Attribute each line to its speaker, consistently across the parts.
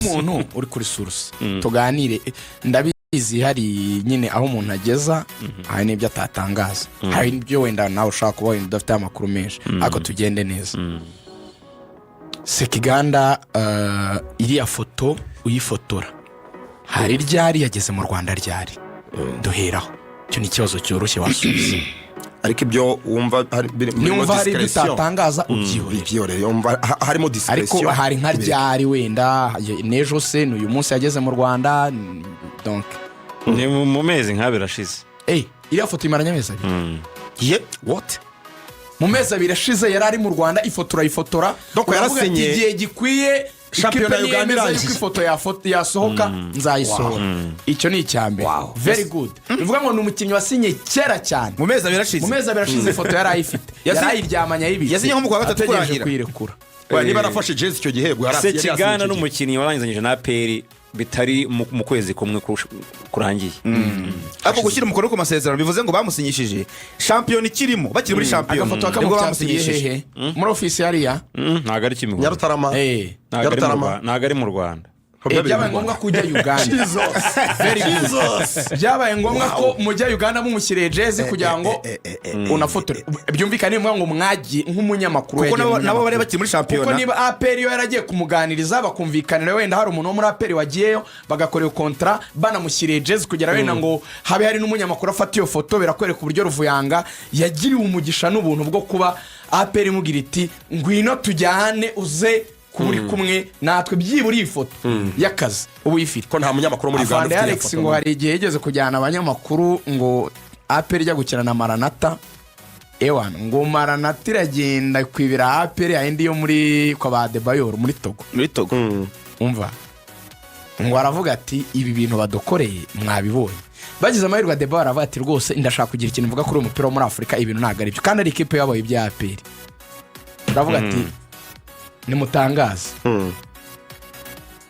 Speaker 1: Umuntu uri kuri source tuganire, ndabizi hari nyine aho umuntu ageza, hari n'ibyo atatangaza, hari n'ibyo wenda nawe ushobora kuba wenda udafite amakuru menshi, ariko tugende neza. Sekiganda, iriya foto uyifotora hari ryari? Yageze mu Rwanda ryari? Duheraho, icyo ni ikibazo cyoroshye wasubiza.
Speaker 2: Ariko ibyo wumva birimo
Speaker 1: Niwumva hari ibyo
Speaker 2: discretion.
Speaker 1: utatangaza, ubyihorere.
Speaker 2: Byihorere, wumva harimo
Speaker 1: Ariko
Speaker 2: discretion.
Speaker 1: hari nka ryari wenda, n'ejo se, ni uyu munsi yageze mu Rwanda? Donc
Speaker 3: Ni mu mezi nk'abiri ashize.
Speaker 1: Iriya foto imaranye amezi 2.
Speaker 2: Ye, what?
Speaker 1: Mu mezi 2 ashize yari ari mu Rwanda, ifoto urayifotora,
Speaker 2: Donc
Speaker 1: uravuga ati,
Speaker 2: yarasinye.
Speaker 1: Igihe gikwiye,
Speaker 2: Shampiyona
Speaker 1: ikipe
Speaker 2: ya Uganda
Speaker 1: niyemeza
Speaker 2: irangiye.
Speaker 1: yuko ifoto yasohoka, nzayisohora. Icyo ni icya mbere. Very good. Bivuga ngo ni umukinnyi wasinye kera cyane.
Speaker 4: Mu mezi 2 ashize.
Speaker 1: Mu mezi 2 ashize ifoto yari ayifite, yari ayiryamanye, ayibitse,
Speaker 4: Yasinye nko mu kwa gatatu
Speaker 1: ategereje
Speaker 4: kurangira.
Speaker 1: kuyirekura.
Speaker 2: Oya, niba yarafashe jezi icyo gihe, ubwo yari yasinye
Speaker 3: Sekiganda
Speaker 2: icyo gihe.
Speaker 3: n'umukinnyi warangizanyije na APR bitari mu kwezi kumwe kurangiye.
Speaker 4: Ariko gushyira umukono ku masezerano bivuze ngo bamusinyishije shampiyona ikirimo, bakiri muri shampiyona
Speaker 1: Agafoto
Speaker 4: nibwo
Speaker 1: kamucyatuye
Speaker 4: bamusinyishije.
Speaker 1: hehe? Muri ofisi hariya?
Speaker 3: Ntabwo ari Kimihurura.
Speaker 2: Nyarutarama.
Speaker 3: Ntabwo ari mu
Speaker 2: Nyarutarama.
Speaker 3: Ntabwo ari mu Rwanda.
Speaker 1: Byabaye ngombwa ko ujya Uganda. Very good. Byabaye ngombwa ko mujya Uganda mumushyiriye jezi kugira ngo unafotore, byumvikane niba ngo mwagiye nk'umunyamakuru,
Speaker 4: Kuko
Speaker 1: yagiye
Speaker 4: nabo bari
Speaker 1: nk'umunyamakuru.
Speaker 4: bakiri muri shampiyona.
Speaker 1: Kuko niba APR yo yaragiye kumuganiriza, bakumvikanira, wenda hari umuntu wo muri APR wagiyeyo, bagakora iyo contrat, banamushyiriye jezi kugira wenda ngo habe hari n'umunyamakuru afata iyo foto, birakwereka uburyo Ruvuyanga yagiriwe umugisha n'ubuntu bwo kuba APR imubwira iti: "Ngwino tujyane, uze kuba uri kumwe natwe, byibura iyi foto y'akazi uba uyifite."
Speaker 2: Ko nta munyamakuru wo muri Uganda
Speaker 1: Afande
Speaker 2: ufite iyo
Speaker 1: Alex
Speaker 2: foto.
Speaker 1: ngo hari igihe yigeze kujyana abanyamakuru, ngo APR ijya gukina na Maranata, ewana ngo Maranata iragenda kwibira APR yayindi yo muri kwa ba Debayor muri Togo.
Speaker 4: Muri Togo.
Speaker 1: Umva, ngo aravuga ati: "Ibi bintu badukoreye mwabibonye." Bagize amahirwe, Adebayor aravuga ati: "Rwose ndashaka kugira ikintu mvuga kuri uyu mupira wo muri Afurika, ibintu ntabwo ari byo." Kandi ari ikipe yabaye ibya APR, aravuga ati: "Nimutangaze,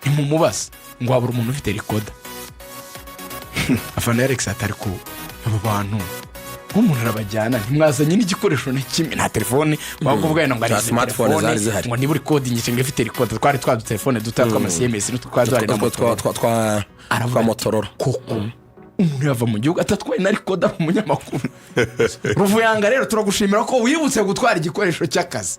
Speaker 1: nimumubaze." Ngo habura umuntu ufite recorder. Afande Alex atari ku abo bantu, nk'umuntu arabajyana, ntimwazanye n'igikoresho na kimwe, nta telefone waba kuvuga wenda ngo
Speaker 2: Za
Speaker 1: ari izi
Speaker 2: smartphone
Speaker 1: telefone,
Speaker 2: zari zihari.
Speaker 1: Ngo niba uri recording ngo ifite recorder, twari twa dutelefone dutoya tw'ama CMS n'utwo twari duhari na Motorola. Aravuga
Speaker 2: twa
Speaker 1: ati,
Speaker 2: Motorola.
Speaker 1: "Koko umuntu yava mu gihugu atatwaye na recorder ari umunyamakuru?" Ruvuyanga rero, turagushimira ko wibutse gutwara igikoresho cy'akazi,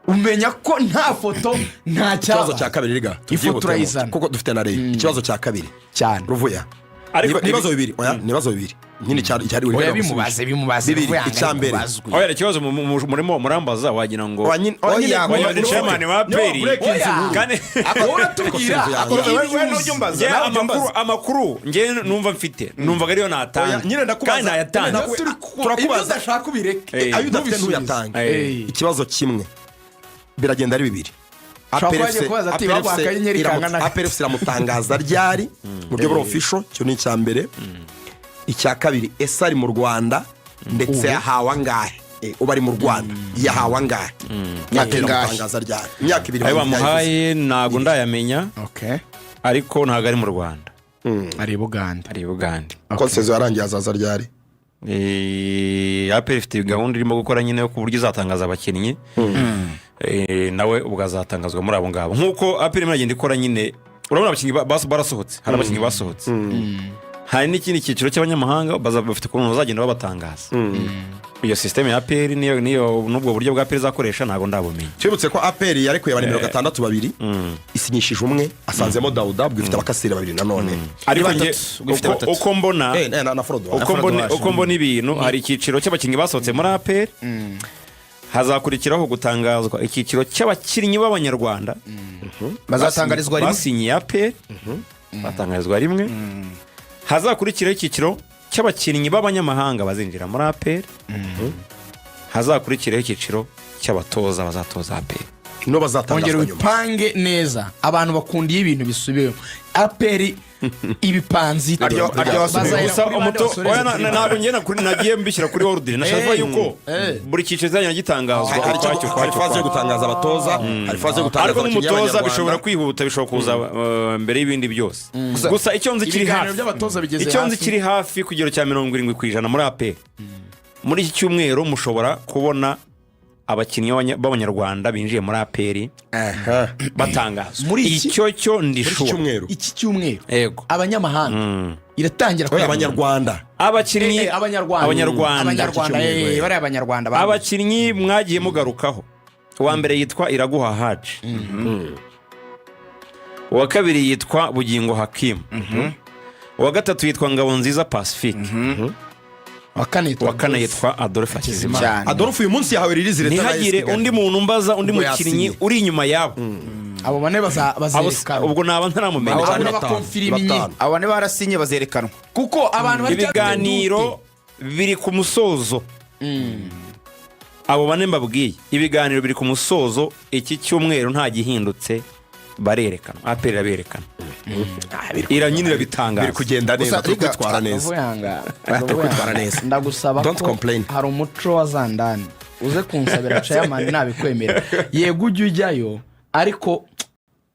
Speaker 1: umenya ko nta foto nta
Speaker 2: Ikibazo
Speaker 1: cyaba.
Speaker 2: cya kabiri riga
Speaker 1: Ifoto
Speaker 2: tubyihutemo,
Speaker 1: urayizana.
Speaker 2: Kuko dufite na reyo. Ikibazo cya kabiri
Speaker 1: Cyane.
Speaker 2: Ruvuya,
Speaker 3: Ariko
Speaker 2: ni ibibazo bibiri, oya, ni ibibazo bibiri nyine cyari
Speaker 1: Oya, bimubaze, bimubaze.
Speaker 2: Bibiri.
Speaker 1: Ruvuyanga.
Speaker 2: Icya mbere.
Speaker 1: Kubazwe.
Speaker 3: Oya, ikibazo murimo murambaza wagira ngo
Speaker 2: Oya, nyine- oya, nyine-
Speaker 4: Oya,
Speaker 3: wagira ngo ni chairman wa APR.
Speaker 1: Oya.
Speaker 3: Kandi
Speaker 1: Wowe uratubwira
Speaker 4: Wowe ntujya umbaza,
Speaker 3: Njye
Speaker 4: nawe ujya
Speaker 3: amakuru
Speaker 4: umbaza.
Speaker 3: Amakuru njye numva mfite, numvaga ariyo natanga.
Speaker 2: Oya, nyine ndakubaza.
Speaker 3: Kandi nayatanga.
Speaker 2: Nyine
Speaker 1: Turakubaza,
Speaker 2: Turakubaza.
Speaker 1: ibyo udashaka ubireke.
Speaker 2: Ayo udafite
Speaker 1: Ntubisubize.
Speaker 2: ntuyatange. Ikibazo kimwe, biragenda ari bibiri.
Speaker 1: Ushobora kuba yagiye kubaza ati: "Baguha akanyenyeri kangana gute?"
Speaker 2: APR FC iramutangaza ryari mu buryo buri official? Icyo ni icya mbere. Icya kabiri, ese ari mu Rwanda ndetse yahawe angahe? Ubu ari mu Rwanda, yahawe angahe? APR
Speaker 4: Ingahe?
Speaker 2: iramutangaza ryari? Imyaka 2
Speaker 3: Ayo
Speaker 2: yayivuze.
Speaker 3: bamuhaye ntabwo ndayamenya, ariko ntabwo ari mu Rwanda.
Speaker 1: Ari i Bugande.
Speaker 3: Ari i Bugande.
Speaker 2: Ko saison yarangiye, azaza ryari?
Speaker 3: APR ifite gahunda irimo gukora nyine yo ku buryo izatangaza abakinnyi. Nawe ubwo azatangazwa muri abo ngabo, nk'uko APR irimo iragenda ikora nyine. Urabona abakinnyi barasohotse, hari abakinnyi basohotse, hari n'ikindi cyiciro cy'abanyamahanga bafite ukuntu bazagenda babatangaza. Iyo système ya APR niyo n'ubwo buryo bwa APR izakoresha ntabwo ndabumenya.
Speaker 2: Twibutse ko APR yarekuye ba nimero 6 babiri, isinyishije umwe, asanzemo Dawuda, ubwo ifite abakasire babiri nanone.
Speaker 3: Ariko
Speaker 4: Ni
Speaker 3: njye
Speaker 4: batatu, ubwo ifite batatu.
Speaker 3: Uko mbona
Speaker 2: Na Frodo.
Speaker 3: uko mbona
Speaker 4: Frodo.
Speaker 3: Uko mbona ibintu, hari icyiciro cy'abakinnyi basohotse muri APR, hazakurikiraho gutangazwa icyiciro cy'abakinnyi b'abanyarwanda
Speaker 4: Bazatangarizwa rimwe.
Speaker 3: Basinyiye APR, batangarizwa rimwe. Hazakurikiraho icyiciro cy'abakinnyi b'abanyamahanga bazinjira muri APR, hazakurikiraho icyiciro cy'abatoza bazatoza APR.
Speaker 2: No
Speaker 1: Ongera
Speaker 2: bazatangazwa nyuma.
Speaker 1: ubipange neza. Abantu bakunda iyo ibintu bisubiwemo. APR ibipanze ite?
Speaker 4: Aryo wasubiye.
Speaker 1: Bazahera
Speaker 3: Gusa
Speaker 1: kuri bande, basoreze
Speaker 3: oya,
Speaker 1: kuri bande?
Speaker 3: ntabwo njye nagiye mbishyira kuri ordre, nashaka kuvuga yuko buri cyiciro kizagenda gitangazwa
Speaker 2: Hari
Speaker 3: ukwacyo,
Speaker 2: hari
Speaker 3: ukwacyo,
Speaker 2: phase yo
Speaker 3: ukwacyo.
Speaker 2: gutangaza abatoza, hari phase yo gutangaza
Speaker 3: Ariko
Speaker 2: abakinnyi
Speaker 3: nk'umutoza
Speaker 2: b'abanyarwanda.
Speaker 3: bishobora kwihuta, bishobora kuza mbere y'ibindi byose. Gusa icyo nzi kiri
Speaker 1: Ibiganiro
Speaker 3: hafi,
Speaker 1: by'abatoza bigeze
Speaker 3: icyo nzi
Speaker 1: hafi.
Speaker 3: kiri hafi ku kigero cya 70% muri APR, muri iki cyumweru mushobora kubona Abakinnyi b'Abanyarwanda binjiye muri APR batangazwa.
Speaker 1: Muri iki-
Speaker 3: Icyo cyo
Speaker 2: Muri iki
Speaker 3: ndi sure.
Speaker 2: cyumweru.
Speaker 1: Iki cyumweru.
Speaker 3: Yego.
Speaker 1: Abanyamahanga iratangira.
Speaker 2: Oya, Abanyarwanda.
Speaker 3: Abakinnyi
Speaker 1: Abanyarwanda.
Speaker 3: Abanyarwanda.
Speaker 1: Abanyarwanda.
Speaker 2: Iki cyumweru,
Speaker 1: Bariya Abanyarwanda baguze.
Speaker 3: Abakinnyi mwagiye mugarukaho, uwa mbere yitwa Iraguha Haji, uwa kabiri yitwa Bugingo Hakimu, uwa gatatu yitwa Ngabonziza Pacifique,
Speaker 1: Uwa kane yitwa
Speaker 3: uwa kane
Speaker 1: Adolphe.
Speaker 3: yitwa Adolphe Hakizimana.
Speaker 4: Cyane.
Speaker 2: Adolphe uyu munsi yahawe release letter na
Speaker 3: Ntihagire
Speaker 2: AS Kigali.
Speaker 3: undi muntu mbaza undi
Speaker 2: Ubwo
Speaker 3: mukinnyi
Speaker 2: yasinye.
Speaker 3: uri inyuma yabo.
Speaker 1: Abo bane bazerekanwa.
Speaker 3: Ubwo naba ntaramumenya.
Speaker 1: Abo
Speaker 2: Cyane
Speaker 1: bane
Speaker 2: batanu.
Speaker 1: bakonfirimye.
Speaker 2: Batanu.
Speaker 4: Abo bane barasinye, bazerekanwa.
Speaker 1: Kuko abantu bari
Speaker 3: Ibiganiro biri ku musozo. Abo bane mbabwiye, ibiganiro biri ku musozo. Iki cyumweru nta gihindutse, barerekana, APR iraberekana, iranyine irabitangaza.
Speaker 2: Biri kugenda neza,
Speaker 4: Gusa
Speaker 2: turi
Speaker 4: Riga-
Speaker 2: kwitwara neza.
Speaker 1: Ruvuyanga,
Speaker 2: Turi kwitwara neza.
Speaker 1: ndagusaba
Speaker 2: Don't
Speaker 1: ko
Speaker 2: complain.
Speaker 1: hari umuco wa zandani, uze kunsabira chairman nabikwemera. Yego, ujye ujyayo, ariko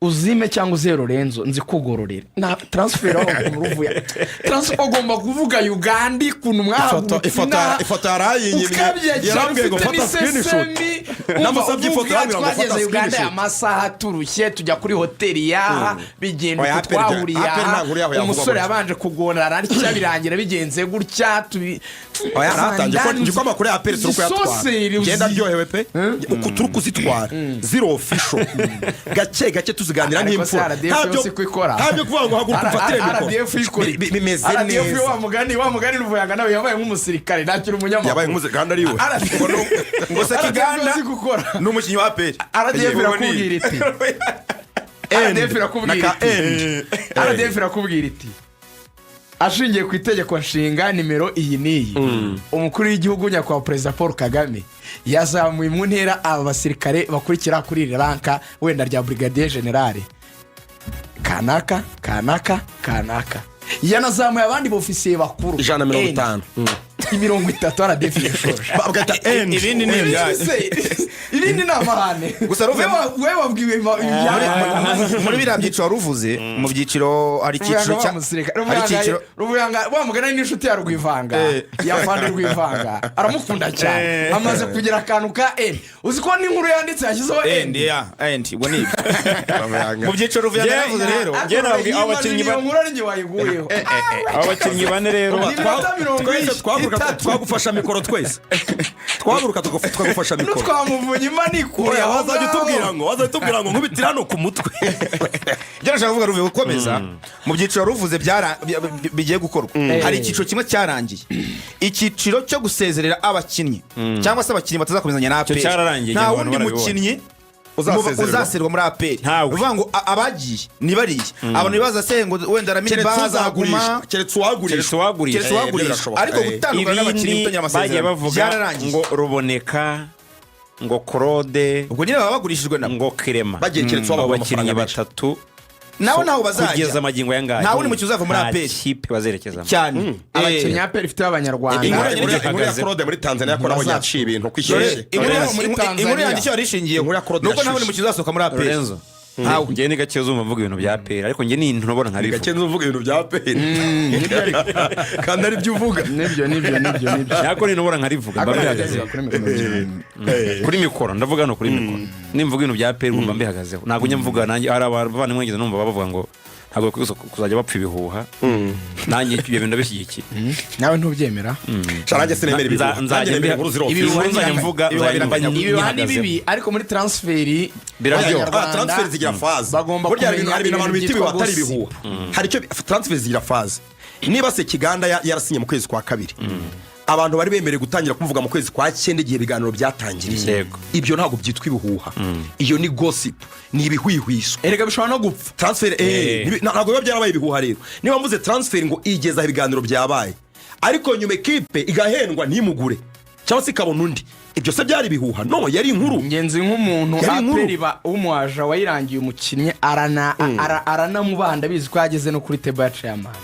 Speaker 1: uzime cyangwa uze Lorenzo nzi kugororera na transfer. Aho ukuntu ruvuya transfer, ugomba kuvuga Uganda ukuntu mwahaguruka inaha,
Speaker 2: Ifoto yarayinyimye.
Speaker 1: ukabyakira.
Speaker 2: Yarambwiye ngo
Speaker 1: Ufite
Speaker 2: fata screenshot.
Speaker 1: n'isesemi.
Speaker 2: Namusabye ifoto, yarambwira ngo fata
Speaker 1: Twageze Uganda
Speaker 2: screenshot.
Speaker 1: aya masaha turushye, tujya kuri hoteli yaha, bigenda
Speaker 2: Oya,
Speaker 1: uku, twahuriye
Speaker 2: APR
Speaker 1: aha,
Speaker 2: nta nkuru yaho yavuga
Speaker 1: umusore
Speaker 2: gutya.
Speaker 1: yabanje kugorana atya, birangira bigenze gutya
Speaker 2: Oya, yaratangiye ko
Speaker 1: Zandani
Speaker 2: njye ko amakuru ya APR turi kuyatwara.
Speaker 1: Isoseri uzi.
Speaker 2: Ngenda aryohewe pe, uku turi kuzitwara zero official, gake gake tuziganira
Speaker 1: Ariko se
Speaker 2: nk'imfura.
Speaker 1: RDF
Speaker 2: Ntabyo
Speaker 1: yo siko ikora.
Speaker 2: Ntabyo kuvuga ngo haguruka umfatire mikoro.
Speaker 1: RDF ikora iki?
Speaker 2: Bimeze
Speaker 1: RDF
Speaker 2: neza.
Speaker 1: Wa mugani Ruvuyanga nawe yabaye nk'umusirikare, ntakiri umunyamakuru.
Speaker 2: Yabaye nk'umusirikare kandi ari we.
Speaker 4: Ngo Sekiganda
Speaker 1: RDF uzi gukora.
Speaker 4: ni umukinnyi wa APR.
Speaker 1: RDF irakubwira iti, RDF irakubwira
Speaker 2: Naka
Speaker 1: iti,
Speaker 2: end.
Speaker 1: RDF irakubwira iti: "Ashingiye ku itegeko nshinga nimero iyi n'iyi, umukuru w'igihugu nyakubahwa Perezida Paul Kagame yazamuye mu ntera aba basirikare bakurikira kuri iri rank wenda rya brigadier general kanaka, kanaka, kanaka, yanazamuye abandi bofisiye bakuru."
Speaker 2: 150.
Speaker 1: Imirongo itatu RDF yashoje.
Speaker 2: Bagahita end.
Speaker 4: Ibindi ni ibyayo.
Speaker 1: Ibindi ni amahane.
Speaker 4: Gusa
Speaker 1: We wabwiwe ibyawe.
Speaker 4: Muri biriya byiciro wari uvuze, mu byiciro hari icyiciro cya hari icyiciro
Speaker 1: Ruvuyanga wa mugani n'inshuti ya Rwivanga, ya Fande Rwivanga, aramukunda cyane. Amaze kugira akantu ka N, uzi ko n'inkuru yanditse yashyizeho
Speaker 4: End.
Speaker 1: N.
Speaker 4: Ya end, ubwo ni ibyo mu byiciro Ruvuyanga yavuze rero.
Speaker 3: Njye nabwiye abo bakinnyi
Speaker 1: Iyo nkuru ari njye wayiguyeho.
Speaker 3: Abo bakinnyi bane rero.
Speaker 1: Ni iminota mirongo
Speaker 2: Twese twahaguruka
Speaker 1: itatu.
Speaker 2: twagufasha mikoro, twese twahaguruka tukagufasha mikoro.
Speaker 1: N'utwamuvunye imanikure.
Speaker 2: Oya,
Speaker 1: Aho
Speaker 2: wazajya
Speaker 1: ngaho.
Speaker 2: utubwira ngo wazajya utubwira ngo nkubitire hano ku mutwe.
Speaker 4: Ibyo nashaka kuvuga, Ruvuye gukomeza mu byiciro wari uvuze bigiye gukorwa, hari icyiciro kimwe cyarangiye, icyiciro cyo gusezerera abakinnyi cyangwa se abakinnyi batazakomezanya na APR.
Speaker 3: Cyararangiye,
Speaker 4: Nta
Speaker 3: abantu
Speaker 4: wundi
Speaker 3: barabibonye.
Speaker 4: mukinnyi
Speaker 2: Uzasezererwa.
Speaker 4: uzasezererwa muri APR.
Speaker 3: Ntawe.
Speaker 4: Uvuga ngo abagiye ni bariya abantu bibaza se ngo wenda Ramini
Speaker 2: Keretse
Speaker 4: bazaguma.
Speaker 2: uzagurisha, keretse uwagurisha.
Speaker 3: Keretse uwagurisha.
Speaker 4: Keretse uwagurisha.
Speaker 2: Birashoboka.
Speaker 4: Ariko gutandukana n'abakinnyi,
Speaker 3: Ibindi
Speaker 4: gutangira
Speaker 3: bagiye
Speaker 4: amasezerano
Speaker 3: bavuga
Speaker 4: byararangiye.
Speaker 3: ngo Ruboneka, ngo Claude,
Speaker 4: Ubwo nyine baba bagurishijwe nabo.
Speaker 3: ngo Kirema.
Speaker 2: Bagiye keretse
Speaker 3: Abo
Speaker 2: uwabaguha
Speaker 3: bakinnyi
Speaker 2: amafaranga menshi.
Speaker 3: batatu
Speaker 4: Nawe ntaho bazajya.
Speaker 3: Kugeza amagingo aya ngaya
Speaker 4: Nta wundi mukino uzava muri
Speaker 3: nta
Speaker 4: APR.
Speaker 3: kipe bazerekezamo.
Speaker 4: Cyane.
Speaker 1: Abakinnyi APR ifite b'Abanyarwanda.
Speaker 2: Inkuru ya Claude muri Tanzania ko naho yaciye ibintu
Speaker 4: Dore
Speaker 2: kwishyushye.
Speaker 1: Lorenzo muri
Speaker 4: inkuru
Speaker 1: Tanzania.
Speaker 4: yanjye icyo yari ishingiyeho
Speaker 2: Inkuru ya Claude
Speaker 4: nuko nta wundi
Speaker 2: yashyushye.
Speaker 4: mukino uzasohoka muri APR.
Speaker 3: Lorenzo,
Speaker 4: Ntawe.
Speaker 3: njye ni gake uzumva mvuga ibintu bya APR, ariko njye ni ntubona nkabivuga.
Speaker 2: Gake nzuvuga ibintu bya APR kandi ari byo uvuga.
Speaker 1: Nibyo, nibyo, nibyo, nibyo.
Speaker 3: Ariko nintubona nkarivuga mba mbihagazeho.
Speaker 1: Kuri mikoro.
Speaker 3: Kuri mikoro, ndavuga hano kuri mikoro, nimvuga ibintu bya APR ngomba mbihagazeho. Ntabwo njya mvuga nanjye. Hari abavandimwe ngeze numva bavuga ngo ntabwo bakwiye kuzajya bapfa ibihuha. Nanjye ibyo bintu ndabishyigikiye.
Speaker 1: Nawe ntubyemera.
Speaker 2: Nanjye sinemera ibihuha.
Speaker 3: Nzajya
Speaker 2: Nanjye nemera inkuru ziri
Speaker 3: ibihuha
Speaker 2: official.
Speaker 3: nzajya mvuga,
Speaker 4: Ibihuha
Speaker 3: nzajya
Speaker 4: biranganya.
Speaker 1: Ibihuha ni
Speaker 3: nyihagazeho.
Speaker 1: bibi, ariko muri transfer
Speaker 3: Biraryoha.
Speaker 2: Transfer zigira phase.
Speaker 1: Bagomba
Speaker 2: Burya hari
Speaker 1: kumenya
Speaker 2: ibintu, hari ibintu abantu
Speaker 1: ibintu
Speaker 2: bita ibihuha
Speaker 1: byitwa
Speaker 2: atari
Speaker 1: gossip.
Speaker 2: ibihuha. Hari icyo transfer zigira phase. Niba Sekiganda yarasinye mu kwezi kwa kabiri, abantu bari bemerewe gutangira kumuvuga mu kwezi kwa cyenda, igihe ibiganiro byatangiriye. Ibyo ntabwo byitwa ibihuha, iyo ni gossip, ni ibihwihwiswa.
Speaker 1: Erega bishobora no gupfa.
Speaker 2: Transfer ntabwo biba byarabaye ibihuha. Rero niba mvuze transfer ngo igeze aho ibiganiro byabaye, ariko nyuma ekipe igahendwa ntimugure cyangwa se ikabona undi, ibyo se byari ibihuha? No, yari inkuru.
Speaker 1: Ingenzi nk'umuntu
Speaker 2: Yari inkuru.
Speaker 1: APR ba w'umuaja wayirangiye umukinnyi, aranamubanda, bizi ko yageze no kuri table ya chairman.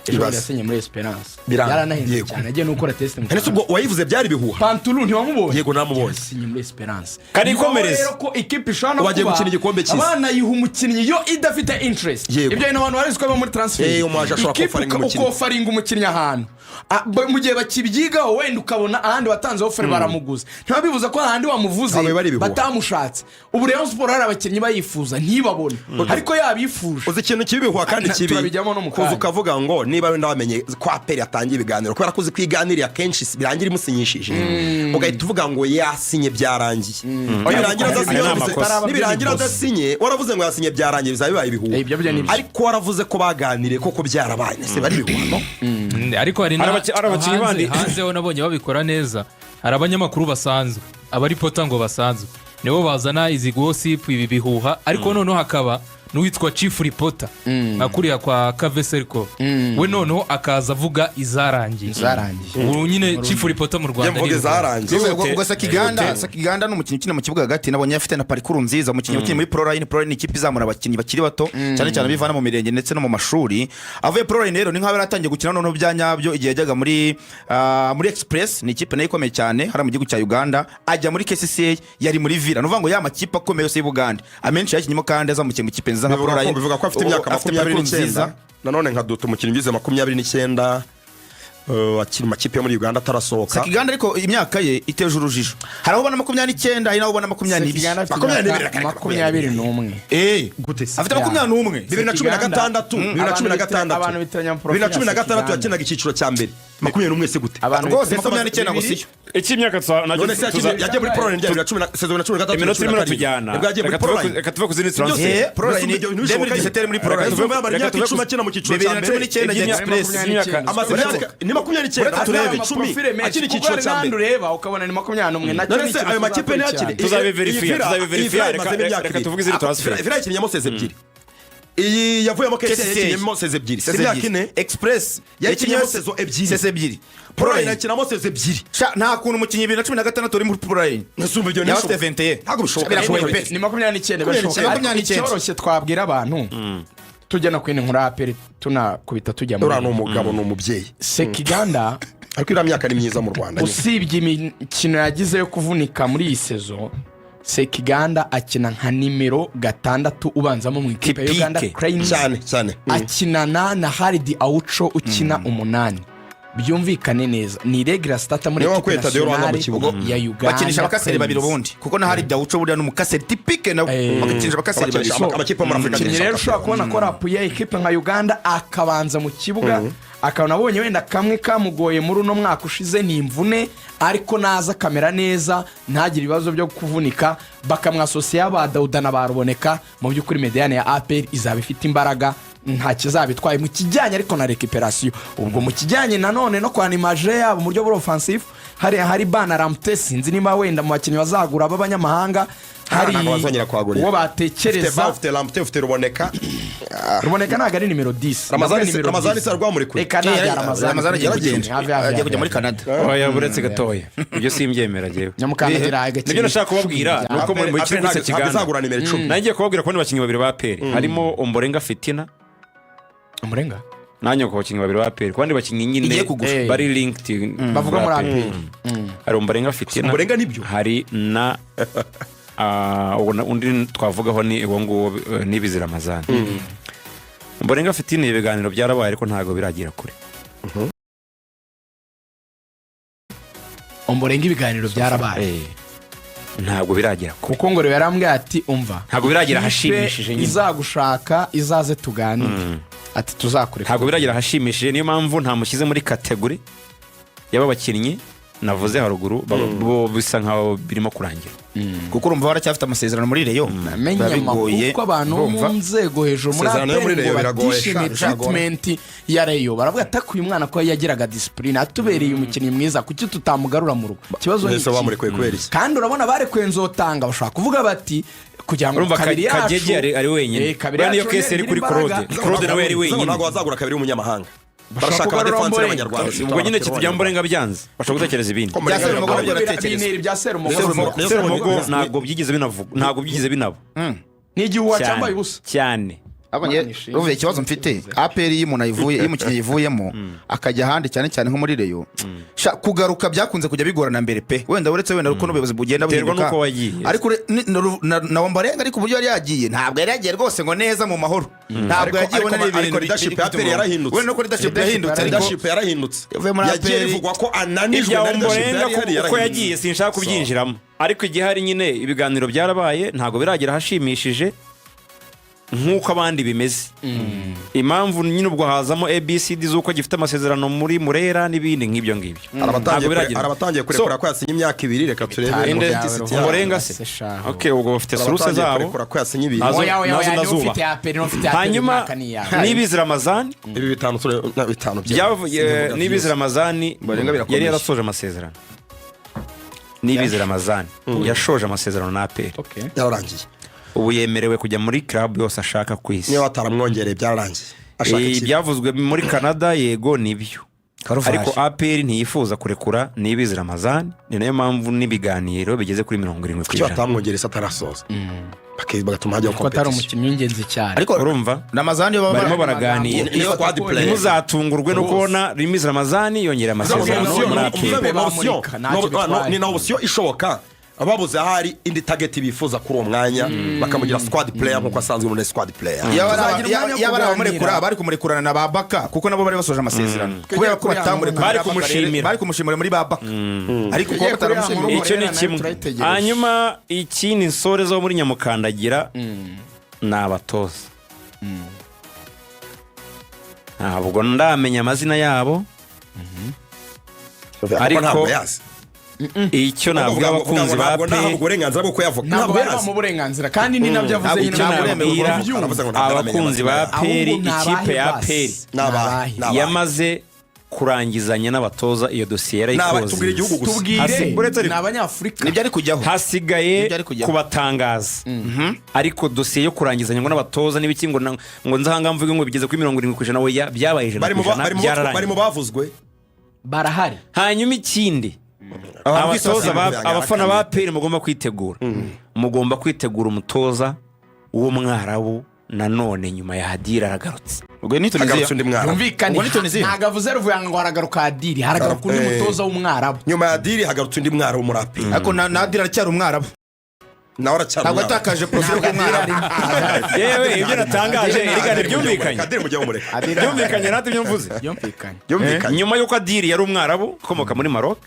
Speaker 1: Ejo bundi
Speaker 2: Ibaze.
Speaker 1: yasinye muri Esperance.
Speaker 2: Biranga.
Speaker 1: Yaranahenze
Speaker 2: Yego.
Speaker 1: cyane, agiye no gukora test mu
Speaker 2: Ese ubwo wayivuze byari ibihuha?
Speaker 1: Pantulu ntiwamubonye?
Speaker 2: Yego, namubonye.
Speaker 1: Yasinye muri Esperance.
Speaker 3: Kandi
Speaker 1: Bibaho
Speaker 3: ikomereze.
Speaker 1: rero ko ikipe ishobora no
Speaker 2: Ubu agiye
Speaker 1: kuba
Speaker 2: gukina igikombe cy'isi.
Speaker 1: banayiha umukinnyi yo idafite interest.
Speaker 2: Yego.
Speaker 1: Ibyo bintu abantu barazi ko biba muri transfer.
Speaker 2: Umuaje ashobora
Speaker 1: Ikipe
Speaker 2: kofaringa umukinnyi.
Speaker 1: ukofaringa umukinnyi ahantu. Mu gihe bakibyigaho, wenda ukabona ahandi watanze offer baramuguze, ntibabibuza ko ahandi wamuvuze
Speaker 2: Ntabwo biba ari ibihuha.
Speaker 1: batamushatse. Ubu Rayon Sport hari abakinnyi bayifuza ntibabone, ariko yabifuje.
Speaker 2: Uzi ikintu kibi bihuha kandi kibi?
Speaker 1: Turabijyamo no mu
Speaker 2: Kuza
Speaker 1: kanya.
Speaker 2: ukavuga ngo niba wenda wamenye ko APR yatangiye ibiganiro, kubera ko uzi ko iganiriye akenshi birangira imusinyishije, ugahita uvuga ngo yasinye byarangiye. Nibirangira
Speaker 1: Ayo
Speaker 2: adasinye
Speaker 3: ni
Speaker 2: waravuze-
Speaker 3: amakosa.
Speaker 2: Nibirangira adasinye waravuze ngo yasinye byarangiye, bizaba bibaye ibihuha.
Speaker 1: Ibyo byo ni byo.
Speaker 2: Ariko waravuze ko baganiriye koko byarabaye, ese bari ibihuha no?
Speaker 5: Ariko hari
Speaker 3: Hari abakinnyi
Speaker 5: hanze
Speaker 3: bandi.
Speaker 5: Hanze ho nabonye babikora neza. Hari abanyamakuru basanzwe, abaripota ngo basanzwe, nibo bazana izi gossip, ibi bihuha, ariko noneho hakaba n'uwitwa chief reporter nka kuriya kwa Kaveserko, we noneho akaza avuga izarangiye.
Speaker 1: Zarangiye.
Speaker 5: Ubu nyine chief reporter mu Rwanda
Speaker 2: Mvuga
Speaker 5: ni
Speaker 2: izarangiye.
Speaker 4: Ubwo Sekiganda ni umukinnyi ukina mu kibuga hagati, nabonye afite na parcours nziza, umukinnyi ukina muri Proline. Proline ni ikipe izamura abakinnyi bakiri bato, cyane cyane bivana mu mirenge ndetse no mu mashuri. Avuye Proline rero ni nk'aho yari atangiye gukina noneho bya nyabyo igihe yajyaga muri Express, ni ikipe nayo ikomeye cyane hariya mu gihugu cya Uganda, ajya muri KCCA, yari muri Villa. Ni ukuvuga ngo ya makipe akomeye yose y'Ubugande amenshi yakinnyemo kandi azamukiye mu kipe nziza nka
Speaker 2: Bivuga ko
Speaker 4: Proline.
Speaker 2: bivuga ko afite imyaka
Speaker 4: Afite
Speaker 2: 29.
Speaker 4: parcours nziza.
Speaker 2: Nanone nka Duta, umukinnyi ugize 29, akiri mu makipe yo muri Uganda atarasohoka.
Speaker 4: Sekiganda ariko imyaka ye iteje urujijo, hari aho ubona 29, hari n'aho ubona 22.
Speaker 1: Sekiganda afite
Speaker 2: 22,
Speaker 1: imyaka 21.
Speaker 2: Gute se?
Speaker 4: Afite 21.
Speaker 2: 2016, 2016,
Speaker 1: Abantu bitiranya
Speaker 2: 2016 yakinaga icyiciro cya mbere. 21 se gute?
Speaker 1: Abantu
Speaker 4: Rwose
Speaker 1: bitiranya-
Speaker 4: 29 ngo siyo.
Speaker 3: Icy'imyaka nacyo
Speaker 2: None se yagiye muri Proline ryari? Saison 2016,
Speaker 3: Iminota irimo
Speaker 2: 2017.
Speaker 3: iratujyana.
Speaker 2: Nibwo yagiye muri
Speaker 3: Reka tuve
Speaker 2: Proline.
Speaker 3: reka tuve ku zindi transfer.
Speaker 4: Proline,
Speaker 2: Mbese ibyo bintu bishoboka?
Speaker 4: 2017 muri Proline.
Speaker 2: Reka tuve yamara
Speaker 3: Reka
Speaker 2: imyaka
Speaker 3: tuve
Speaker 2: 10 akina mu cyiciro cya mbere.
Speaker 4: 2019 ajya Express.
Speaker 2: Amaze imyaka ni 29,
Speaker 4: Uretse turebe.
Speaker 2: 10 akina icyiciro cya mbere.
Speaker 1: Ureba ukabona ni 21 nacyo.
Speaker 2: None
Speaker 1: Ni
Speaker 2: se
Speaker 1: ikintu
Speaker 2: ayo makipe
Speaker 1: tuzakurikirana.
Speaker 2: ntiyakine?
Speaker 3: Tuzabiverifiya, tuzabiverifiya. Reka tuvuge izindi transfer.
Speaker 2: Villa yakinnyemo saison ebyiri, iyi yavuyemo KCCA
Speaker 4: KCCA.
Speaker 2: yakinnyemo saison ebyiri, si imyaka 4?
Speaker 4: Express
Speaker 2: Yakinnyemo saison ebyiri.
Speaker 4: Saison ebyiri.
Speaker 2: Proline
Speaker 4: Proline
Speaker 2: yakinamo saison ebyiri.
Speaker 4: Sha, nta kuntu umukinnyi 2016 uri muri Proline
Speaker 2: Ese umva ibyo
Speaker 4: yaba afite
Speaker 2: ntibishoboka.
Speaker 4: 21.
Speaker 2: Ntabwo bishoboka.
Speaker 4: Birashoboka pe.
Speaker 1: Ni 29, birashoboka. Ariko
Speaker 4: 29.
Speaker 1: icyoroshye twabwira abantu, tujya no kwino nkuru APR, tunakubita tujya muri
Speaker 2: Uriya ni umugabo, ni umubyeyi.
Speaker 1: Sekiganda.
Speaker 2: Ariko iriya myaka ni myiza mu Rwanda nyine.
Speaker 1: Usibye imikino yagize yo kuvunika muri iyi saison, Sekiganda akina nka nimero 6 ubanzamo mu ikipe ya
Speaker 3: Typique.
Speaker 1: Uganda Cranes.
Speaker 2: Cyane cyane.
Speaker 1: Akinana na Haridi Awuco ukina 8. Byumvikane neza, ni regular starter muri
Speaker 2: Niwe
Speaker 1: ekipe
Speaker 2: wakuye Tadeo Rwanda mu
Speaker 1: nationale
Speaker 2: kibuga.
Speaker 1: ya Uganda
Speaker 4: Bakinisha abakaseri
Speaker 1: Cranes.
Speaker 4: babiri ubundi, kuko na hari Dawuco buriya ni umukaseri typique nawe. Bagakinisha abakaseri babiri.
Speaker 2: Bakinisha amakipe yo muri Afurika
Speaker 1: Umukinnyi
Speaker 2: akinisha
Speaker 1: rero ushobora kubona ko rapuye ekipe nka Uganda akabanza mu kibuga, akabona abonye wenda kamwe kamugoye muri uno mwaka ushize ni imvune, ariko naza akamera neza, ntagire ibibazo byo kuvunika, bakamwasosiya ba Dawuda na ba Ruboneka, mu by'ukuri médiane ya APR izaba ifite imbaraga, nta kizaba itwaye mu kijyanye ariko na récupération. Ubwo mu kijyanye nanone no kwanimaje yabo mu buryo buri offensif, hari bana Ramte, sinzi niba wenda mu bakinnyi bazagura b'abanyamahanga hari
Speaker 2: Ntabwo bazongera kuhagurira.
Speaker 1: uwo
Speaker 2: Ufite
Speaker 1: batekereza.
Speaker 2: Ba, ufite Lamptey, ufite Ruboneka.
Speaker 1: Ruboneka ntabwo ari nimero 10.
Speaker 2: Ramazani
Speaker 1: Ntabwo ari nimero
Speaker 2: Ramazani
Speaker 1: 10.
Speaker 2: se rwamurekuye?
Speaker 1: Reka ntabwo Ramazani.
Speaker 4: Ramazani agiye
Speaker 2: Yaragenda.
Speaker 4: kugenda.
Speaker 1: Have, have,
Speaker 4: Agiye kujya
Speaker 1: have.
Speaker 4: muri Canada.
Speaker 3: Oya, buretse gatoya, ibyo simbyemera njyewe.
Speaker 1: Nyamukandagira agakina.
Speaker 3: Nibyo nashaka kubabwira ni uko muri
Speaker 2: APR
Speaker 3: kuri
Speaker 2: ntabwo
Speaker 3: Sekiganda
Speaker 2: izagura nimero 10.
Speaker 3: nanjye kubabwira ko bakinnyi babiri ba APR harimo Omborenga Fitina.
Speaker 1: Umurenga.
Speaker 3: Nanjye ku bakinnyi babiri ba APR, ku bandi bakinnyi nyine
Speaker 4: Igiye kugura.
Speaker 3: Bari linked
Speaker 1: Bavuga muri APR.
Speaker 3: Hari Omborenga Fitina.
Speaker 2: Omborenga nibyo?
Speaker 3: Hari na uwo undi twavugaho ni uwo nguwo, Nibizi Ramazani. Omborenga Fitina, ibiganiro byarabaye ariko ntabwo biragera kure.
Speaker 1: Omborenga ibiganiro byarabaye.
Speaker 3: Ntabwo biragera kure.
Speaker 1: Kuko ngo rero yarambwiye ati umva,
Speaker 3: Ntabwo biragera
Speaker 1: ikipe
Speaker 3: ahashimishije nyine.
Speaker 1: izagushaka izaze tuganire, ati tuzakureka.
Speaker 3: Ntabwo biragera ahashimishije, niyo mpamvu ntamushyize muri catégorie y'aba bakinnyi navuze haruguru bo bisa nkaho birimo kurangira.
Speaker 4: Kuko urumva baracyafite amasezerano muri Rayon.
Speaker 1: Menya
Speaker 4: Biba
Speaker 1: amakuru
Speaker 4: bigoye.
Speaker 1: ko abantu bo mu
Speaker 4: Urumva?
Speaker 1: nzego hejuru muri
Speaker 2: Amasezerano yo muri
Speaker 1: APR ngo
Speaker 2: Rayon biragoye,
Speaker 1: batishimiye
Speaker 2: sha,
Speaker 1: treatment ya Rayon, baravuga ati "Ariko uyu mwana ko yagiraga discipline, atubereye umukinnyi mwiza, kuki tutamugarura mu rugo?" Ikibazo ni
Speaker 2: Mbese
Speaker 1: iki?
Speaker 2: bamurekuye kubera iki?
Speaker 1: Kandi urabona barekuye Nzotanga, bashobora kuvuga bati kugira ngo
Speaker 3: Urumva
Speaker 1: kabiri yacu
Speaker 3: Kagege ari wenyine.
Speaker 1: Kabiri
Speaker 3: Buriya niyo
Speaker 1: yacu
Speaker 3: case yari
Speaker 1: ntigira
Speaker 3: kuri
Speaker 1: imbaraga.
Speaker 3: Claude. Claude nawe yari wenyine.
Speaker 2: Ntabwo bazagura kabiri w'umunyamahanga.
Speaker 1: Bashaka
Speaker 2: Barashaka
Speaker 1: kugarura
Speaker 2: abadefansi
Speaker 1: Ombolenga.
Speaker 2: b'abanyarwanda.
Speaker 3: Ubwo nyine kitu Mborenga byanze, bashobora gutekereza ibindi.
Speaker 2: Ko Mborenga
Speaker 4: Bya Serumogo
Speaker 2: biragoye.
Speaker 4: nabyo biratekerezwa.
Speaker 1: Biniri bya Serumogo.
Speaker 2: Serumogo.
Speaker 3: Serumogo ntabwo byigeze binavugwa, ntabwo byigeze binaba.
Speaker 1: Ni igihuha
Speaker 3: Cyane,
Speaker 1: cyambaye ubusa.
Speaker 3: cyane.
Speaker 4: Abonye
Speaker 1: Imana
Speaker 4: uvuye ikibazo mfite, APR iyo umuntu ayivuye, iyo umukinnyi ayivuyemo akajya ahandi, cyane cyane nko muri Rayon, sha, kugaruka byakunze kujya bigorana mbere pe. Wenda uretse wenda uko n'ubuyobozi bugenda
Speaker 3: Biterwa
Speaker 4: buhinduka.
Speaker 3: n'uko wagiye.
Speaker 4: Ariko na Ombolenga, ariko uburyo yari yagiye, ntabwo yari yagiye rwose ngo neza mu mahoro, ntabwo yagiye ubona ari
Speaker 2: ariko
Speaker 4: ibintu
Speaker 2: leadership
Speaker 4: biri
Speaker 2: ya APR
Speaker 4: ku
Speaker 2: yarahindutse.
Speaker 4: Wenda nuko leadership yahindutse, ariko
Speaker 2: Leadership yarahindutse.
Speaker 4: Yavuye muri
Speaker 2: Yagiye
Speaker 4: APR.
Speaker 2: bivugwa ko ananijwe
Speaker 3: Ibya
Speaker 2: na leadership
Speaker 3: Ombolenga
Speaker 2: yari ihari,
Speaker 3: uko
Speaker 2: yarahindutse.
Speaker 3: yagiye sinshaka kubyinjiramo, ariko igihari nyine ibiganiro byarabaye, ntabwo biragera ahashimishije nk'uko abandi bimeze. Impamvu nyine ubwo hazamo ABCD z'uko gifite amasezerano muri Murera n'ibindi nk'ibyo ngibyo.
Speaker 2: Hari abatangiye
Speaker 3: Ntabwo biragera.
Speaker 2: hari abatangiye kurekura ko yasinye imyaka 2. Reka turebe
Speaker 3: Inde?
Speaker 2: authenticity yabo.
Speaker 3: Ombolenga se? Okay, ubwo bafite
Speaker 2: Hari
Speaker 3: source
Speaker 2: abatangiye
Speaker 3: zabo.
Speaker 2: kurekura ko yasinye 2.
Speaker 3: Nazo-
Speaker 1: Oya, oya,
Speaker 3: nazo
Speaker 1: oya, niba
Speaker 3: ndazubaha.
Speaker 1: ufite APR, niba ufite APR,
Speaker 3: Hanyuma
Speaker 1: imyaka ni iyawe.
Speaker 3: Nibizi Ramazani
Speaker 2: Ibi bitanu na bitanu
Speaker 3: byavuye. Nibizi Ramazani
Speaker 4: Ombolenga birakomeye.
Speaker 3: yari yarasoje amasezerano. Nibizi Ramazani yashoje amasezerano na APR.
Speaker 1: Okay.
Speaker 2: Yararangiye.
Speaker 3: Ubu yemerewe kujya muri club yose ashaka ku isi.
Speaker 2: Niyo bataramwongereye, byararangiye, ashaka ikipe.
Speaker 3: Ibyavuzwe muri Canada, yego nibyo,
Speaker 4: Karuvali.
Speaker 3: ariko APR ntiyifuza kurekura Nibizi Ramazani, ni nayo mpamvu n'ibiganiro bigeze kuri 70 ku
Speaker 2: Kuki
Speaker 3: ijana.
Speaker 2: batamwongereye se atarasoza? Bagatuma hajyaho
Speaker 1: Kuko atari
Speaker 2: competition.
Speaker 1: umukinnyi w'ingenzi cyane.
Speaker 4: Ariko
Speaker 3: Urumva
Speaker 4: Ramazani yo
Speaker 3: barimo baraganira.
Speaker 2: Ni squad player.
Speaker 3: Ntimuzatungurwe no kubona Nibizi Ramazani yongera amasezerano
Speaker 2: Option,
Speaker 3: muri
Speaker 2: ni
Speaker 3: APR.
Speaker 2: ukuvuga ngo ni option.
Speaker 1: Bamurika, ntacyo bitwaye.
Speaker 2: Ni na option ishoboka, babuze ahari indi target bifuza kuri uwo mwanya, bakamugira squad player nk'uko asanzwe muri squad player.
Speaker 4: Yaba ari
Speaker 1: Tuzagira umwanya wo
Speaker 4: yaba ari abamurekura,
Speaker 1: kuganira.
Speaker 4: bari kumurekurana na ba Baka, kuko nabo bari basoje amasezerano. Kubera ko
Speaker 1: Kuri ya
Speaker 4: batamurekura,
Speaker 3: Bari kumushimira.
Speaker 4: bari kumushimira muri ba Baka, ariko kuba
Speaker 1: Tugiye kuri ya
Speaker 4: bataramushimira.
Speaker 1: nkuru.
Speaker 3: Icyo ni
Speaker 1: Murera nayo
Speaker 3: kimwe.
Speaker 1: turayitegereje.
Speaker 3: Hanyuma ikindi nsore zo muri Nyamukandagira ni abatoza. Ntabwo ndamenya amazina yabo,
Speaker 2: ariko
Speaker 3: ariko
Speaker 2: ntabwo yazi.
Speaker 3: Icyo navuga, abakunzi ba
Speaker 2: Ntabwo
Speaker 3: pe
Speaker 2: ntabwo uburenganzira bwo kuyavuga.
Speaker 1: Ntabwo
Speaker 2: Ntabwo
Speaker 1: bari
Speaker 2: yazi.
Speaker 1: bamuha uburenganzira, kandi ni nabyo avuze
Speaker 4: Ntabwo
Speaker 1: nyine.
Speaker 3: Icyo
Speaker 4: ntabwo
Speaker 3: nabwira
Speaker 2: Aravuze ngo ntabwo aramenya
Speaker 3: abakunzi ba
Speaker 2: amazina yabo.
Speaker 3: APR,
Speaker 1: Ahubwo ni
Speaker 3: ikipe ya
Speaker 1: abahe
Speaker 3: APR
Speaker 1: basi?
Speaker 2: Ni abahe?
Speaker 1: Ni abahe?
Speaker 2: Ni abahe?
Speaker 3: Yamaze kurangizanya n'abatoza, iyo dosiye
Speaker 2: Ni abahe? Tubwire igihugu
Speaker 3: yarayikoze.
Speaker 2: gusa.
Speaker 1: Tubwire.
Speaker 3: Uretse
Speaker 1: Ni abanyafurika.
Speaker 4: Nibyo ari kujyaho.
Speaker 3: Hasigaye
Speaker 4: Nibyo ari kujyaho.
Speaker 3: kubatangaza, ariko dosiye yo kurangizanya ngo n'abatoza n'ibiki, ngo nzahanga mvuge ngo bigeze kuri 70%, oya, byabaye ijana
Speaker 2: Bari
Speaker 3: ku
Speaker 2: mu
Speaker 3: ijana,
Speaker 2: bari mu
Speaker 3: byararangiye.
Speaker 2: bavuzwe.
Speaker 1: Barahari.
Speaker 3: Hanyuma ikindi,
Speaker 4: Abantu
Speaker 3: abatoza
Speaker 2: kwisasira.
Speaker 3: abafana ba APR mugomba kwitegura, mugomba kwitegura umutoza w'umwarabu nanone nyuma ya Hadiri aragarutse.
Speaker 4: Ubwo ni Tunisia.
Speaker 2: Hagarutse undi mwana.
Speaker 1: Yumvikane.
Speaker 4: Ubwo ni Tunisia.
Speaker 1: Ntabwo avuze Ruvuyanga ngo haragaruka Adiri, haragaruka undi mutoza w'umwarabu.
Speaker 2: Nyuma ya Diri hagarutse undi mwara w'umuraperi.
Speaker 4: Ariko na Adil aracyari umwarabu.
Speaker 2: Nawe aracyari
Speaker 4: Ntabwo
Speaker 2: umwarabu.
Speaker 4: yatakaje profil y'umwarabu.
Speaker 3: Yewe, ibyo natangaje erega byumvikanye.
Speaker 2: Kadiri mujye mumureka.
Speaker 3: Byumvikanye natwe ibyo mvuze.
Speaker 1: Byumvikanye.
Speaker 2: Byumvikanye.
Speaker 3: Nyuma y'uko Adiri yari umwarabu ukomoka muri Maroc,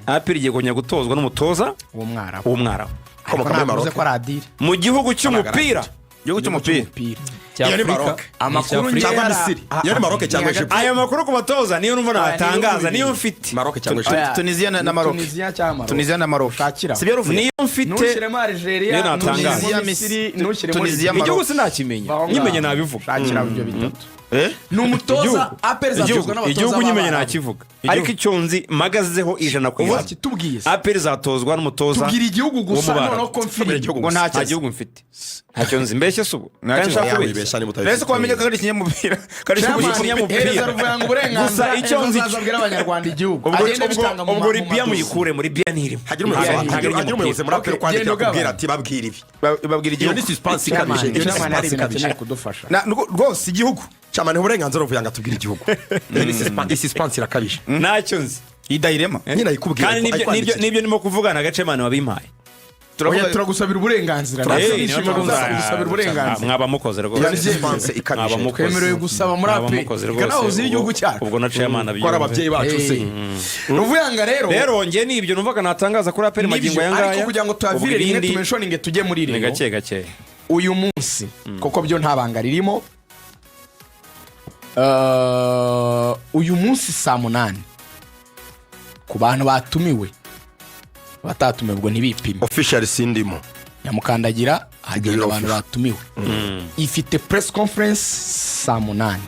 Speaker 3: APR igiye kongera gutozwa n'umutoza
Speaker 1: W'umwarabu.
Speaker 3: w'umwarabu
Speaker 1: Ariko
Speaker 2: Ukomoka muri
Speaker 1: ntabwo avuze
Speaker 2: Maroc.
Speaker 1: ko ari Adiri.
Speaker 3: Mu gihugu cy'umupira.
Speaker 4: Igihugu cy'umupira.
Speaker 1: Umupira.
Speaker 2: Iyo ni
Speaker 5: Cy'Afurika.
Speaker 2: Maroc.
Speaker 1: Amakuru
Speaker 5: Ni
Speaker 2: Cyangwa
Speaker 1: Yara-
Speaker 2: Misiri. Iyo ni Maroc cyangwa Egypt.
Speaker 3: Ayo makuru ku batoza niyo numva
Speaker 1: Oya,
Speaker 3: natangaza,
Speaker 1: niyo
Speaker 3: niyo mfite.
Speaker 2: Maroc cyangwa Egypt.
Speaker 1: Oya,
Speaker 4: Tunisia na Maroc.
Speaker 1: Tunisia cyangwa Maroc.
Speaker 4: Tunisia na Maroc.
Speaker 1: Shakira.
Speaker 4: Sibyo ruvuye?
Speaker 3: Niyo mfite.
Speaker 1: Ntushyiremo Algeria,
Speaker 3: Niyo natangaza.
Speaker 1: ntushyiremo Misiri, ntushyiremo
Speaker 4: Tunisia,
Speaker 1: Libya.
Speaker 4: Maroc.
Speaker 3: Igihugu sinakimenya.
Speaker 1: Vaho ngaho.
Speaker 3: Nyimenye nabivuga.
Speaker 1: Shakira ibyo bitatu.
Speaker 4: Eh?
Speaker 1: Ni umutoza,
Speaker 3: Igihugu.
Speaker 1: APR zatozwa n'abatoza
Speaker 3: Igihugu nyimenye
Speaker 1: b'Abarabu.
Speaker 3: nakivuga, ariko icyo nzi magazeho 100%,
Speaker 1: Wakitubwiye se?
Speaker 3: APR zatozwa n'umutoza
Speaker 1: Tubwira igihugu gusa,
Speaker 3: w'umubarabu.
Speaker 1: noneho confirm.
Speaker 2: Igihugu
Speaker 4: Ngo
Speaker 2: gusa.
Speaker 4: ntacyo
Speaker 3: Nta gihugu mfite, ntacyo nzi. Mbeshye se ubu
Speaker 4: Ntacyo
Speaker 3: kandi nshaka
Speaker 4: nzi.
Speaker 3: kubeshya?
Speaker 2: Wibeshya niba utabifite.
Speaker 4: Mbese ko wamenye ko ari ikinyamupira, ko ari
Speaker 1: Chairman,
Speaker 3: ikinyamupira.
Speaker 1: hereza Ruvuyanga uburenganzira,
Speaker 3: Gusa icyo
Speaker 1: ejo
Speaker 3: nzi
Speaker 1: azaza abwire abanyarwanda igihugu.
Speaker 3: Ubwo
Speaker 1: Agende abitanga mu
Speaker 3: ubwo Libya
Speaker 1: madusi.
Speaker 3: muyikure muri Libya ntirimo.
Speaker 2: Hagira umuyobozi
Speaker 3: Ntabwo ari
Speaker 2: hagira umuyobozi muri APR
Speaker 1: Okay,
Speaker 2: kwandikira
Speaker 1: genda
Speaker 2: akubwira
Speaker 1: ugabana.
Speaker 2: ati babwira ibi.
Speaker 4: Babwira
Speaker 2: Iyo
Speaker 4: igihugu.
Speaker 2: ni suspense
Speaker 1: Chairman,
Speaker 2: ikabije. Iyo ni
Speaker 1: Chairman hari
Speaker 2: suspense
Speaker 1: ibintu
Speaker 2: ikabije.
Speaker 1: akeneye kudufasha.
Speaker 4: Rwose igihugu.
Speaker 2: Chairman, uburenganzira Ruvuyanga atubwira igihugu. Iyo ni suspense, suspense irakabije.
Speaker 3: Ntacyo nzi.
Speaker 4: Idahirema.
Speaker 2: Nyine ayikubwira.
Speaker 3: Kandi nibyo ndimo kuvugana agacemana wabimpaye.
Speaker 1: Oya, turagusabira uburenganzira.
Speaker 3: Niyo mpamvu
Speaker 1: Turagusabira uburenganzira.
Speaker 3: Mwaba mukoze rwose.
Speaker 2: Iyo ni suspense ikabije.
Speaker 3: Mwaba mukoze.
Speaker 1: Twemerewe gusaba muri
Speaker 3: Mwaba
Speaker 1: APR.
Speaker 3: mukoze
Speaker 1: Reka
Speaker 3: rwose.
Speaker 1: nawe uzi igihugu cyacu.
Speaker 3: Ubwo na chairman
Speaker 2: Ko ari ababyeyi bacu se?
Speaker 1: Ruvuyanga rero.
Speaker 3: Rero njye ni ibyo numvaga natangaza kuri APR magingo
Speaker 1: Nibyo,
Speaker 3: aya ngaya.
Speaker 1: ariko kugira ngo
Speaker 3: Ubwo
Speaker 1: tuhavire rimwe,
Speaker 3: ibindi
Speaker 1: tumenshoninge tujye muri
Speaker 3: ni
Speaker 1: Rayon.
Speaker 3: gake gake.
Speaker 1: Uyu munsi kuko byo nta banga ririmo, uyu munsi saa 8 ku bantu batumiwe, batatumiwe ubwo ntibipime.
Speaker 2: Official sindimo.
Speaker 1: Nyamukandagira hagenda
Speaker 2: Ibyo
Speaker 1: abantu
Speaker 2: official.
Speaker 1: batumiwe, ifite press conference saa 8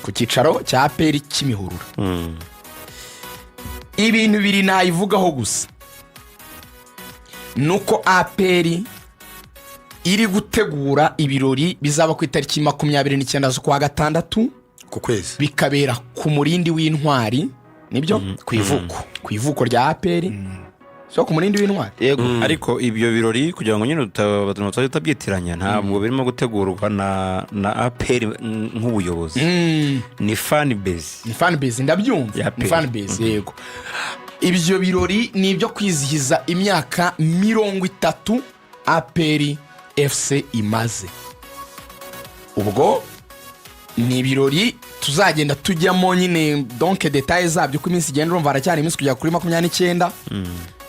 Speaker 1: ku cyicaro cya APR Kimihurura. Ibintu bibiri nayivugaho gusa ni uko APR iri gutegura ibirori bizaba ku itariki 29 z'ukwa gatandatu,
Speaker 2: Ku kwezi.
Speaker 1: bikabera ku Murindi w'Intwari, nibyo, ku ivuko, ku ivuko rya APR. So ku Murindi w'Intwari.
Speaker 4: Yego.
Speaker 3: Ariko ibyo birori, kugira ngo nyine abantu tutabyitiranya, ntabwo birimo gutegurwa na APR nk'ubuyobozi, ni fan base.
Speaker 1: Ni fan base, ndabyumva.
Speaker 3: Ya
Speaker 1: Ni
Speaker 3: APR.
Speaker 1: fan base, yego. Ibyo birori ni ibyo kwizihiza imyaka 30 APR FC imaze. Ubwo ni ibirori tuzagenda tujyamo nyine, donc détails zabyo uko iminsi igenda. Urumva haracyari iminsi kugera kuri 29.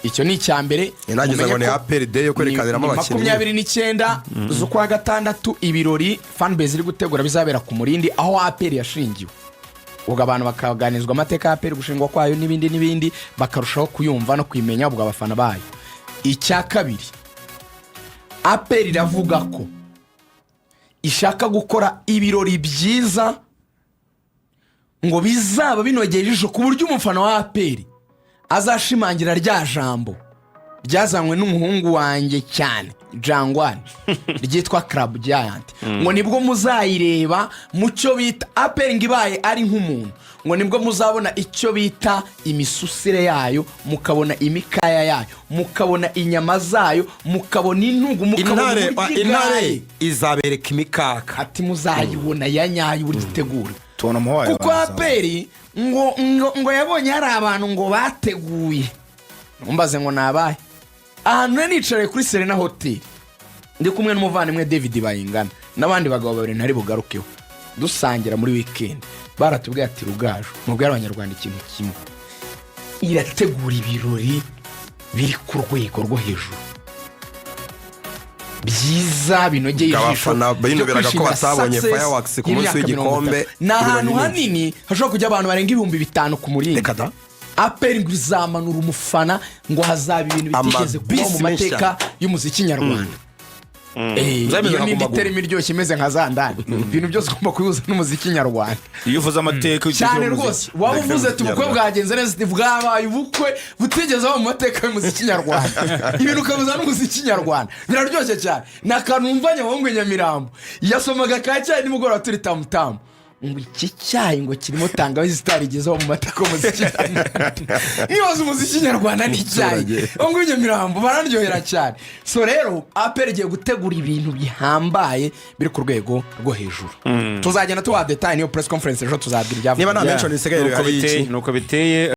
Speaker 1: Icyo ni icya mbere.
Speaker 2: Nagize ngo ni
Speaker 1: Mumenye ko
Speaker 2: APR Day yo kwerekaniramo
Speaker 1: ni
Speaker 2: abakinnyi.
Speaker 1: 29 z'ukwa gatandatu, ibirori fanbase iri gutegura bizabera ku Murindi aho APR yashingiwe. Ubwo abantu bakaganirizwa amateka ya APR, gushingwa kwayo n'ibindi n'ibindi, bakarushaho kuyumva no kuyimenya, ubwo abafana bayo. Icya kabiri, APR iravuga ko ishaka gukora ibirori byiza ngo bizaba binogeye ijisho, ku buryo umufana wa APR azashimangira rya jambo ryazanywe n'umuhungu wanjye cyane Jangwani ryitwa Club Giant. Ngo nibwo muzayireba mu cyo bita APR ngo ibaye ari nk'umuntu, ngo nibwo muzabona icyo bita imisusire yayo, mukabona imikaya yayo, mukabona inyama zayo, mukabona intugu, mukabona
Speaker 2: Intare
Speaker 1: uburyo
Speaker 2: intare
Speaker 1: igaye.
Speaker 2: izabereka imikaka.
Speaker 1: Ati muzayibona ya nyayo uburyo itegura.
Speaker 4: Tubona umuhaye.
Speaker 1: Kuko APR ngo yabonye hari abantu ngo bateguye, ntumbaze ngo nabaye ahantu. Nari nicaye kuri Serena Hoteli ndi kumwe n'umuvandimwe David Bayingana n'abandi bagabo babiri ntari bugarukeho, dusangira muri weekend. Baratubwiye ati: "Rugaju, mubwire Abanyarwanda ikintu kimwe, irategura ibirori biri ku rwego rwo hejuru, byiza binogeye ijisho."
Speaker 2: Abafana binubiraga ko
Speaker 1: byo kwishimira
Speaker 2: batabonye
Speaker 1: success
Speaker 2: fireworks ku munsi
Speaker 1: y'imyaka
Speaker 2: w'igikombe,
Speaker 1: 30. Ni ahantu
Speaker 2: ibirori.
Speaker 1: hanini hashobora kujya abantu barenga 5000 ku Murindi.
Speaker 2: Reka da.
Speaker 1: APR ngo izamanura umufana, ngo hazaba ibintu bitigeze kubaho mu
Speaker 2: Amabisi menshi.
Speaker 1: mateka y'umuziki nyarwanda.
Speaker 2: Bizameze
Speaker 1: Iyo
Speaker 2: nka
Speaker 1: ni indi
Speaker 2: Guma Guma.
Speaker 1: terima iryoshye imeze nka za ndani, ibintu byose ugomba kubihuza n'umuziki nyarwanda.
Speaker 4: Iyo uvuze amateka
Speaker 1: Cyane
Speaker 4: y'umuziki.
Speaker 1: rwose. Waba uvuze ati ubukwe bwagenze neza, ati bwabaye ubukwe butigeze buba mu mateka y'umuziki nyarwanda, ibintu ukabuza n'umuziki nyarwanda, biraryoshye cyane. Ni akantu wumva Nyabahungu Nyamirambo yasomaga ka cyayi nimugoroba turi Tamutamu, ngo iki cyayi ngo kirimo tangawizi itarigezeho mu mateka y'umuziki nyarwanda. Nibaza umuziki nyarwanda n'icyayi, ngo Nyamirambo bararyohera cyane. So rero APR igiye gutegura ibintu bihambaye biri ku rwego rwo hejuru. Tuzagenda tubaha détails niyo press conference ejo, tuzabwira ibyavuye.
Speaker 2: Niba nta mention isigaye
Speaker 3: Nuko
Speaker 2: hari
Speaker 3: biteye.
Speaker 2: iki?
Speaker 3: Nuko biteye.